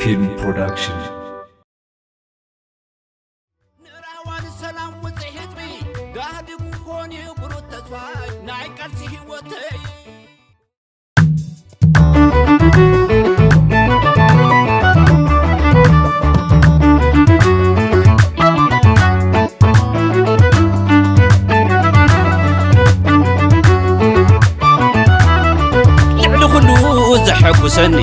ኤሚ ፕሮዳክሽን። ንራዋን ሰላም ውፅእ ህዝቢ ጋህዲ ክኾን እዩ ብሩህ ተስፋይ ናይ ቃልሲ ህይወተይ። ልዕሊ ኩሉ ዘሐጉሰኒ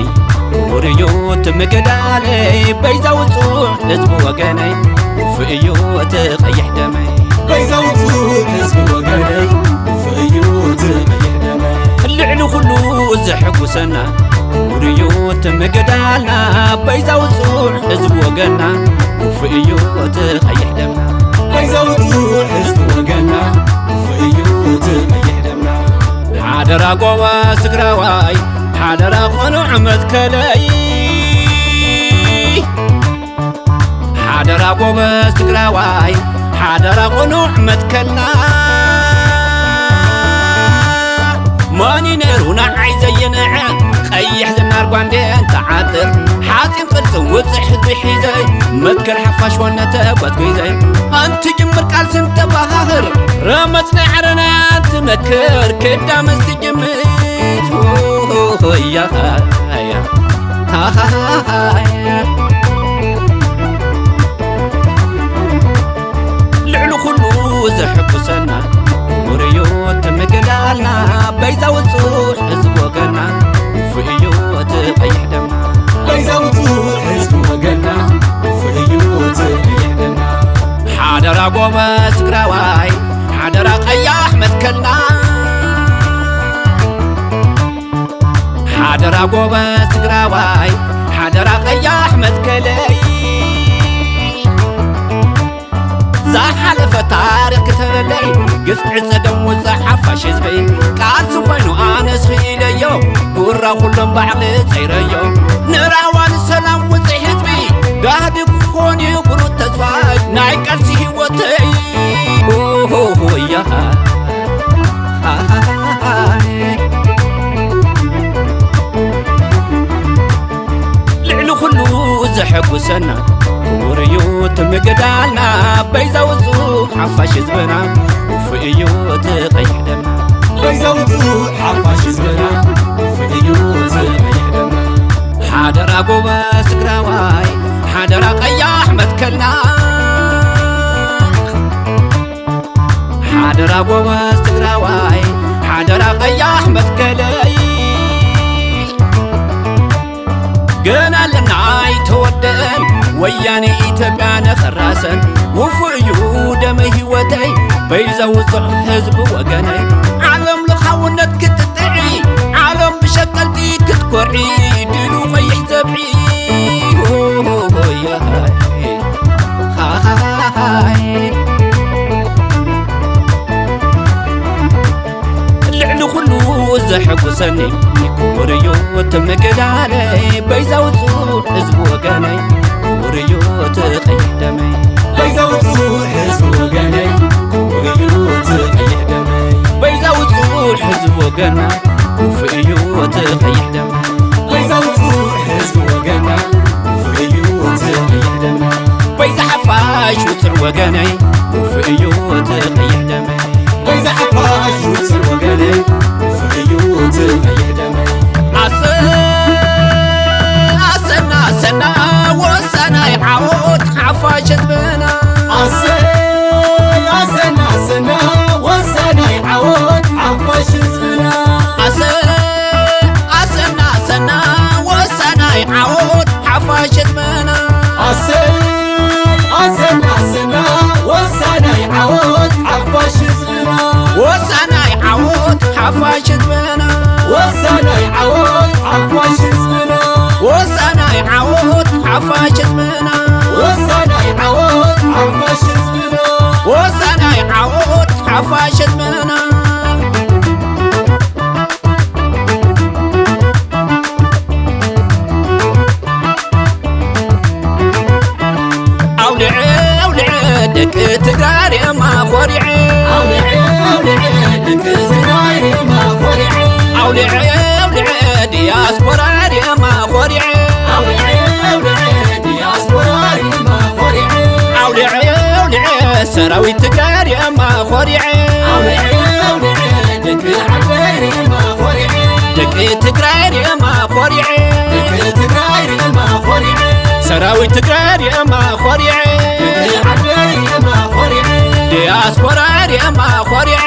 ክቡር እዩ እቲ ምግዳለይ በይዛ ውጹዕ ህዝቢ ወገነይ ውፉእ እዩ እቲ ቀይሕ ደመይ በይዛ ውጹዕ ህዝቢ ወገነይ ውፉእ እዩ እቲ ቀይሕ ደመይ ልዕሊ ኩሉ ዘሐጉሰና ክቡር እዩ እቲ ምግዳልና በይዛ ውጹዕ ህዝቢ ወገና ውፉእ እዩ እቲ ቀይሕ ደምና በይዛ ውጹዕ ህዝቢ ወገና ውፉእ እዩ እቲ ቀይሕ ደምና ሓደራ ጎበዝ ትግራዋይ ሓደራ ቐኑዕ መትከለይ ሓደራ ጎበዝ ትግራዋይ ሓደራ ቐኑዕ መትከልና መን ነይሩ ንዓይ ዘየንዐ ቀይሕ ዝናር ጓንዴ እንትዓጥር ሓፂን ቅርፅን ውፅእ ሕዝቢ ሒዘ መትከል ሓፋሽ ወነተ ጓትጉዘ እንትጅምር ቃልሲ እንተባኻኽር ረመፅ ናይ ዓረና እንትመክር ክዳመ ዝትጅምር ያያ ልዕሊ ኩሉ ዘሐጉሰና ክቡር እዩ እቲ ምግዳልና በይዛ ውጹዕ ህዝቢ ወገና ውፉእ እዩ እቲ ቀይሕ ደምና በይዛ ውጹዕ ህዝቢ ወገና ውፉእ እዩ እቲ ቀይሕ ደምና ሓደራ ጎበዝ ትግራዋይ ሓደራ ቀያሕ መትከልና ሓደራ ጎበዝ ትግራዋይ ሓደራ ቀያሕ መትከለይ ዝሓለፈ ታሪኽ ክተረለይ ግፍዒ ጸገም ውፅእ ሓፋሽ ህዝበይ ቃልሲ ኮይኑ ኣነስ ኽኢለዮ ጉራ ኩሎም ባዕሊ ጸይረዮ ንራዋን ሰላም ውፅእ ህዝቢ ጋህዲ ክኾን እዩ ብሩህ ተስፋይ ናይ ቃልሲ ህይወተይ ሆሆሆያ ልዕሊ ኩሉ ዘሐጉሰና ክቡር እዩ እቲ ምግዳልና በይዛ ውጹዕ ሓፋሽ ህዝብና ውፉእ እዩ እቲ ቀይሕ ደምና በይዛ ውጹዕ ሓፋሽ ህዝብና ውፉእ እዩ እቲ ቀይሕ ደምና ሓደራ ጎበዝ ትግራዋይ ሓደራ ቀያሕ መትከልና ሓደራ ጎበዝ ትግራዋይ ሓደራ ቀያሕ መትከለይ ገና ኣለና ኣይተወደአን ወያኔ ኢትዮጵያ ንኸራሰን ውፉእ እዩ ደመ ህይወተይ በይዛ ውፅዕ ህዝቢ ወገነይ ዓለም ልኻውነት ክትጥዒ ዓለም ብሸቀልቲ ክትኮርዒ ድሉ ቀይሕ ዘብዒ ሆሆሆያ ልዕሊ ኩሉ ዘሐጉሰኒ ክቡር እዩ እቲ ምግዳለይ በይዛ ውጹዕ ህዝቢ ወገነይ ክቡር እዩ እቲ ቀይሕ ደመይ በይዛ ውጹዕ ህዝቢ ወገነይ ክቡር እዩ እቲ ቀይሕ ደመይ በይዛ ውጹዕ ህዝቢ ወገና ውፉእ እዩ እቲ ቀይሕ ደመይ በይዛ ውጹዕ ህዝቢ ወገና ውፉእ እዩ እቲ ቀይሕ ደመይ በይዛ ሓፋሽ ውጹዕ ወገነይ ውፉእ እዩ እቲ ቀይሕ ደመይ በይዛ ሓፋሽ ውጹዕ ወገነይ ውፉእ እዩ እቲ ቀይሕ ደመይ ኣሰ ኣሰና ኣሰና ወሳናይ ዓወት ሓፋሽ ህዝብና ኣሰ ኣሰና ኣሰና ወሳናይ ዓወት ሓፋሽ ህዝብና ኣሰ ኣሰና ኣሰና ወሳናይ ዓወት ሓፋሽ ህዝብና ኣሰይ ኣሰና ኣሰና ወሳናይ ዓወት ሓፋሽ ህዝብና ወሳናይ ዓወት ሓፋሽ ህዝብና ወሳናይ ዓወት ሓፋሽ ህዝብና ወሳናይ ዓወት ሓፋሽ ህዝብና ወሳናይ ዓወት ሓፋሽ ህዝብና ወሳናይ ዓወት ሓፋሽ ህዝብና ኣውልዐ ኣውልዐ ደቂ ትግራይ ሬማ ኮሪዐ ኣውልዐ ኣውልዐ ደቂ ትግራይ ሬማ ኮሪዐ ኣውልዐ ኣውልዐ ዲያስፖራ ሬማ ኮሪዐ ኣውልዐ ኣውልዐ ሰራዊት ትግራይ ሪኤማ ኮሪዐ። ደቂ ትግራይ ሪኤማ ኮሪዐ። ሰራዊት ትግራይ ሪኤማ ኮሪዐ። ዲያስፖራ ሪኤማ ኮሪዐ።